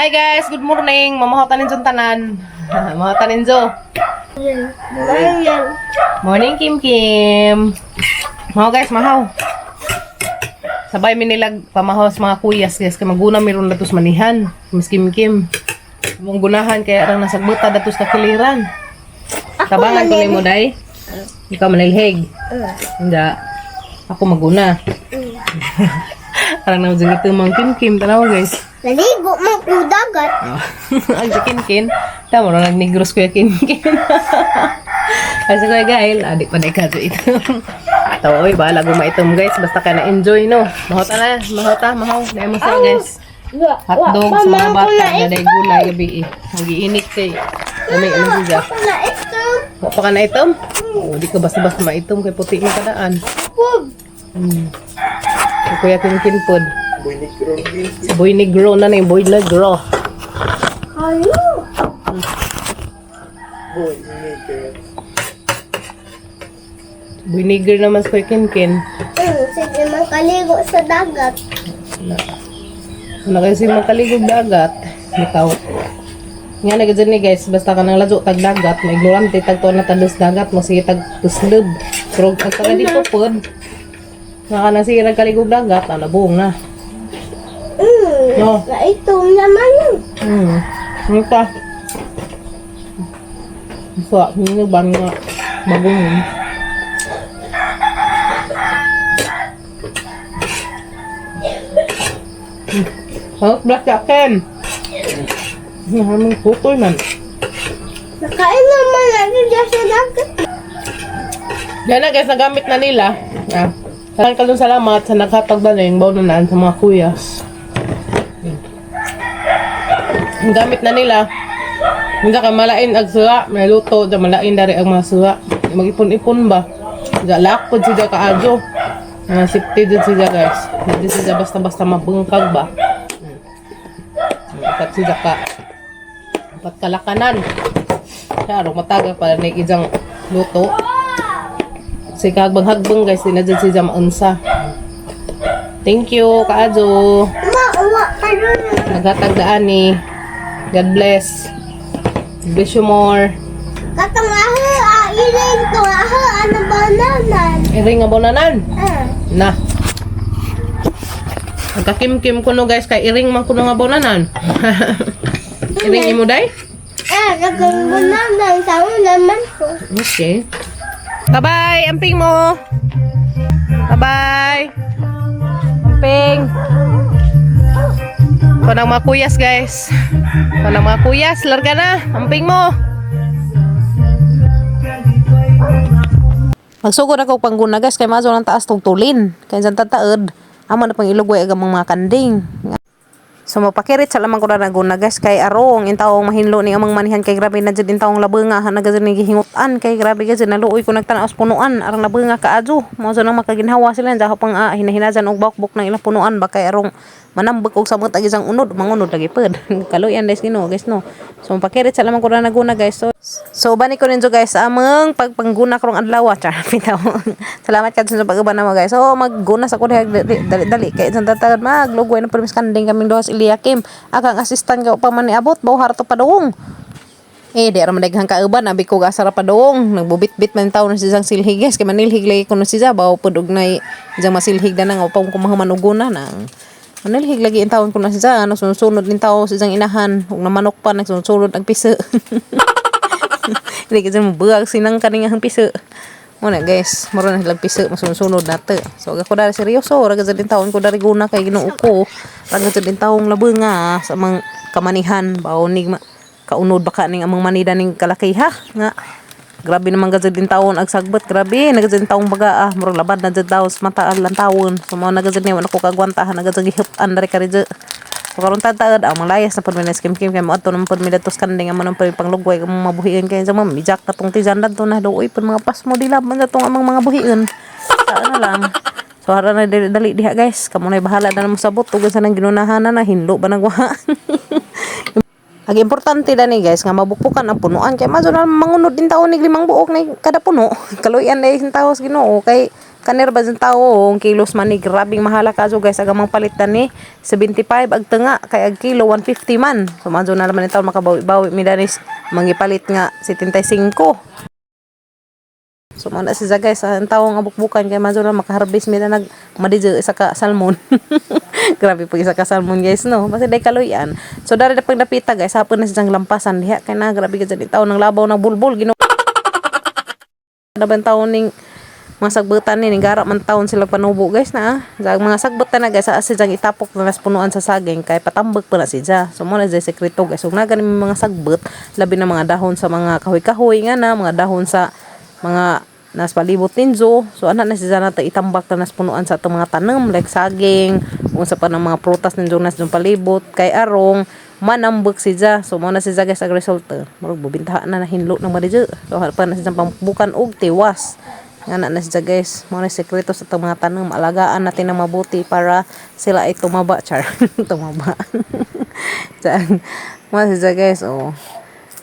Hi guys, good morning. Mamaho tanin tanan. Mamaho tanin jo. Morning, Kim Kim. Maho guys, mahaw. Sabay mi nilag pamahaw sa mga kuyas guys kay maguna meron datos manihan. Mas Kim Kim. Mong gunahan kaya rang nasagbuta datos kakiliran. Tabangan ko nimo day. Ikaw manilhig. Hindi. Ako maguna. Parang na ito mang Kim Kim tanawa guys. Naligo man ko dagat. Oh. Ang si Kin Kin. Tama ro nagnegros kuya Kin Kin. Kasi kuya Gail, adik pa ka ito. Tawa oy, bahala ko maitom guys, basta ka na enjoy no. Mahota na, mahota, mahaw. Dahil mo sa guys. Hotdog sa mga bata na dahil gulay gabi eh. Magiinit kay. Dami ano siya. Ako na ito. Wa pa ka na itom? Oo, di ka basta-basta maitom kay puti mo kadaan. Pug. Si Kuya Kin Kin pod. Si Boy Negro na na yung Boy Negro. Ano? Boy Negro naman si Kuya Kin Kin. Sige man kaligo sa dagat. Wala kasi makaligog dagat. Bitaw. Nga na ni guys, basta ka nang ladyo tag dagat, may ignorante tag tuwa na tados dagat, mo sige tag tuslob. Pero ang taga dito pod. Nga ka na sige nagkaligog dagat, ah, nabuong na. No. Na ito naman yun. Ano ka? So, hindi ba nga bagong. Oh, black jacken. Hamang kutoy man. Nakain naman ako dyan sa dagat. Yan na guys, nagamit na nila. Ah. Salamat kalong salamat sa naghatag na yung baunanan sa mga kuyas. Ang gamit na nila. Hindi ka malain ag suwa, may luto, da malain dari ang mga suwa. Mag-ipon-ipon ba? Da lakod siya kaadyo. Ah, safety din siya guys. Hindi siya basta-basta mabungkag ba. Dapat siya ka dapat kalakanan. Kaya mataga pala na isang luto. Si kagbang-hagbang guys, di na dyan siya maunsa. Thank you, kaadyo. Uma, uwa ka rin. Naghatag daan ni. God bless. Bless you more. Katong aho, ah, iling to aho, ano ba naman? Iring nga bonanan. Ah. Na. Nagkakimkim ko no guys, kay iring man kuno nga bonanan. Iring imo day? Ah, katong bananan, sa naman ko. Okay. Bye-bye, amping mo. Bye-bye. Amping. Ito ng mga kuyas, guys. Ito ng mga kuyas. Larga na. Amping mo. Magsugod ako pangguna guys kay mazo ng taas tong tulin. Kay sa tataod, amo na pang ilugway ang mga kanding. So mapakirit sa lamang ko na naguna guys kay arong intawong mahinlo ni amang manihan kay grabe na jud intawong labunga na gud ni gihingutan kay grabe gud naluoy ko nagtan-aw sa punuan arang labunga kaadyo mo sa nang makaginhawa sila jaho pang hinahinajan og bawkbok ng ilang punuan ba kay arong manambag og samot ag isang unod mangunod lagi pod. Kaluyan guys Ginoo guys no. So mapakirit sa lamang ko na naguna guys. So bani ko ninyo guys among pagpangguna karong adlaw char bitaw. Salamat kad sa pag-uban namo guys. So magguna sa ko diha dali dali kay sa tatagad maglugway na permis kanding kaming duha sa Eliakim. Akang assistant ka pa man niabot bawhar to padung. Eh, di ra man daghang kauban, abi ko gasa ra padung. Nagbubit-bit man taon na siyang silhig guys, kay manilhig lagi ko na siya baw pud og nay isang masilhig na nang upang kumahuman na nang. Manilhig lagi in taon ko na siya, nagsunod nin tao sa isang inahan, ug namanok pa nagsunod ang piso. Hindi kasi mabuag sinang kaning ang piso. Muna guys, mura na silang piso, masunod nato. So ako dari seryoso, raga sa din taon ko dari guna kay Ginoo ko. Raga sa din taong labunga sa mang kamanihan, bawo nig kaunod baka ning amang manida ning kalaki ha nga. Grabe naman gazad din taon ag sagbot, grabe nagazad din taong baga ah, murag labad na jud taon sa mata lang taon. So mao nagazad niya wala ko kagwantahan nagazad gihip-an dari kari. So karon tataad ang malayas na pud mi na skim kim kay moadto naman pud mi dadto sa kanding amo nang pud panglugway kung mabuhiin kay sa mga mijak katong tijan dadto na doy pud mga pasmo dila man datong amang mga buhiin. Saan na lang. So hara na dali, dali diha guys. Kamo na bahala na mo sabot ug sa nang ginunahan na hinlo ba nagwa. Ang importante dani guys nga mabukbukan ang punuan kay mazo na mangunod din taon nig limang buok na kada puno. Kaluyan na yung tao sa Ginoo kay Kanir ba dyan tao, ang kilos man ni grabing mahala kaso guys, agamang palitan ni 75 ag tunga kay ag kilo 150 man. So madyo na naman itaw makabawi-bawi mi danis mangipalit nga 75. So man na siya guys, ang tao nga bukbukan kay madyo na makaharvest mi na nag madidyo isa ka salmon. Grabe pag isa ka salmon guys no. Basta day kaluyan. So dari na pagdapita guys, hapon na siyang lampasan diha kay na grabe ka dyan itaw ng labaw ng bulbul Ginoo na ban taon ning mga sagbutan ni ning gara man taon sila panubo guys na ah. Sa mga sagbutan na guys sa siya itapok na nas punuan sa saging kay patambak pa na siya. So mo na siya sekreto guys. So na gani mga sagbot labi na mga dahon sa mga kahoy-kahoy nga na mga dahon sa mga nas palibot ninzo. So ana na siya nato itambak na nas punuan sa atong mga tanom like saging, unsa pa ng mga prutas ninzo nas dun palibot kay arong manambak siya. So mo na siya guys ang resulta. Murag bubintahan na nahinlo ng madidyo. So harapan na siya pambukan og tiwas. Nga na na siya guys. Mo na sekreto sa itong mga tanom. Alagaan natin ng mabuti para sila ay tumaba. Char. Tumaba. Diyan. Mo na siya guys. Oh.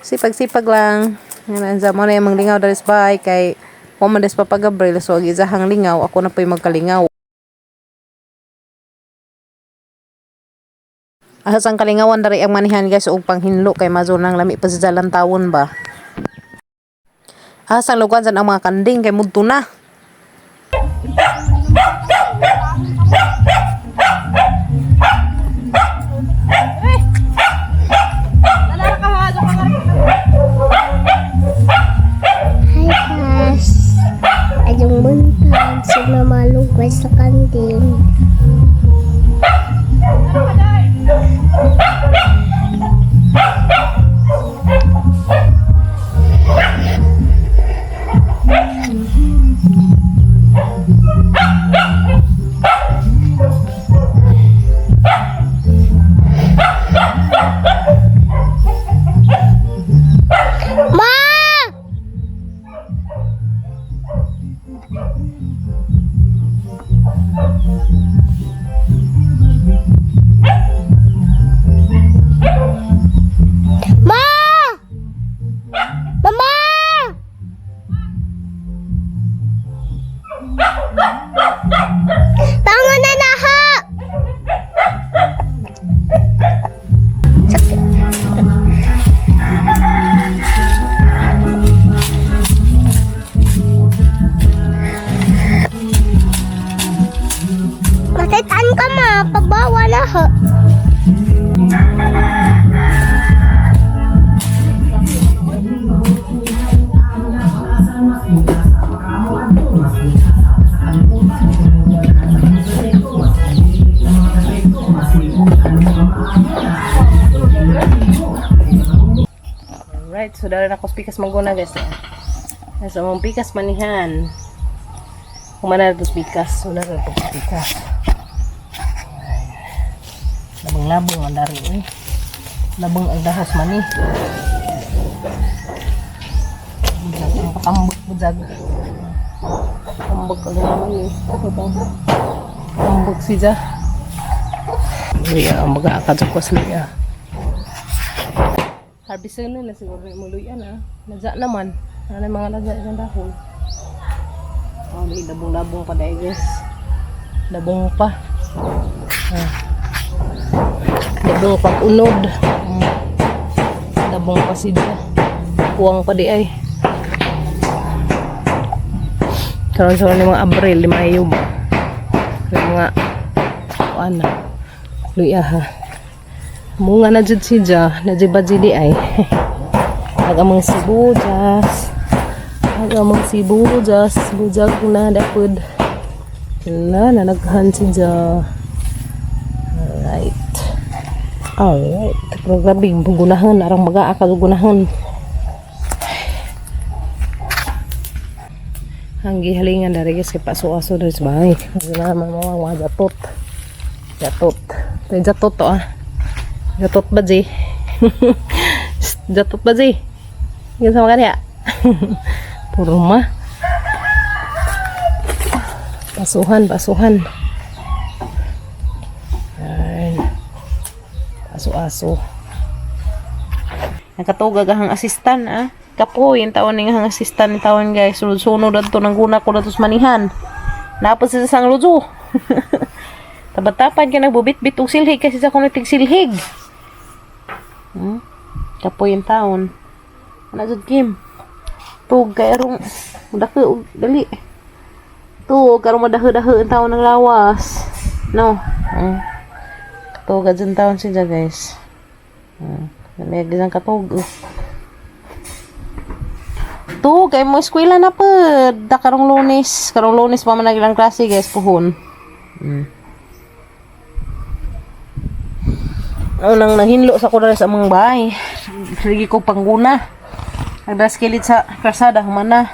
Sipag-sipag lang. Nga na siya. Mo na yung manglingaw dalis bahay kay wa man des Papa Gabriel. So ang isahang lingaw. Ako na po'y magkalingaw. Asa sang kalingawan dari ang manihan guys og panghinlo kay mazo nang lami pa sa jalan tawon ba. Asa ang lugan ang mga kanding kay mudto na. Hi, Pas. Ayong buntag si Mama Lugay sa kanding. Ma! Ma! Mama! Bangon na na ha! Makitaan ka ma, pabawa na ha. Alright, so dara na ko pikas mangguna guys. Nasa mong pikas manihan. Kumana na pikas, so dara na pikas. Labang-labang ang dari eh. Labang ang dahos mani. Budag ang patambok budag. Tambok ang mani. Tambok siya. Luya, ang baga akadjok ko sa luya. Harvest na na siguro yung muluyan ah. Nadya naman. Ano yung mga nadya isang dahon. Oh, may labong-labong pa dahil guys. Labong pa. Ah. Labong pag unod. Labong pa siya. Kuwang pa di ay. Karon sa ni mga Abril, Mayo ba? Yung mga kuan na. Luya ha. Munga na jud siya, na jud ba jud di ay. Agamang sibuyas. Agamang sibuyas, bujag na dapod. Na nanaghan siya. Alright. Alright. Pero grabe, gunahan, arang maga akal gunahan. Ang gihalingan dari guys kay paso-aso dari sa bahay. Wala naman mga mga jatot. Jatot. Ito yung jatot to ah. Jatot ba, Jay? Jatot ba, Jay? Yan sama kanya. Puro ma. Pasuhan, pasuhan. Yan. Aso-aso. Nakatugag ang asistan ah. Kapoy yung taon ning ang asistan ni taon guys. Sunod-sunod adto nang guna ko datos manihan. Napod sa sang luzo. Tabat-tapad ka nagbubit-bit og silhig kasi sa kuno tig silhig. Kapoy yung taon. Ano jud, Kim? Tug kay arong dako og dali. Tug karong madaho-daho ang taon ng lawas. No. Tug adyan taon siya, guys. May gisang katug. Oh. Tug kay mo eskwela na pud. Da karong Lunes, karong Lunes pa man ilang klase, guys, puhon. Unang nahinlo sa kuda sa among bahay. Sige ko pangguna. Nagdas kilit sa kalsada humana.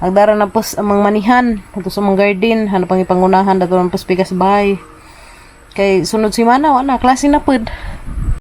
Agdara na pos amang manihan ato sa amang garden, hanap ang ipangunahan dato ang pos pikas bahay. Kay sunod semana wa na klase na pud.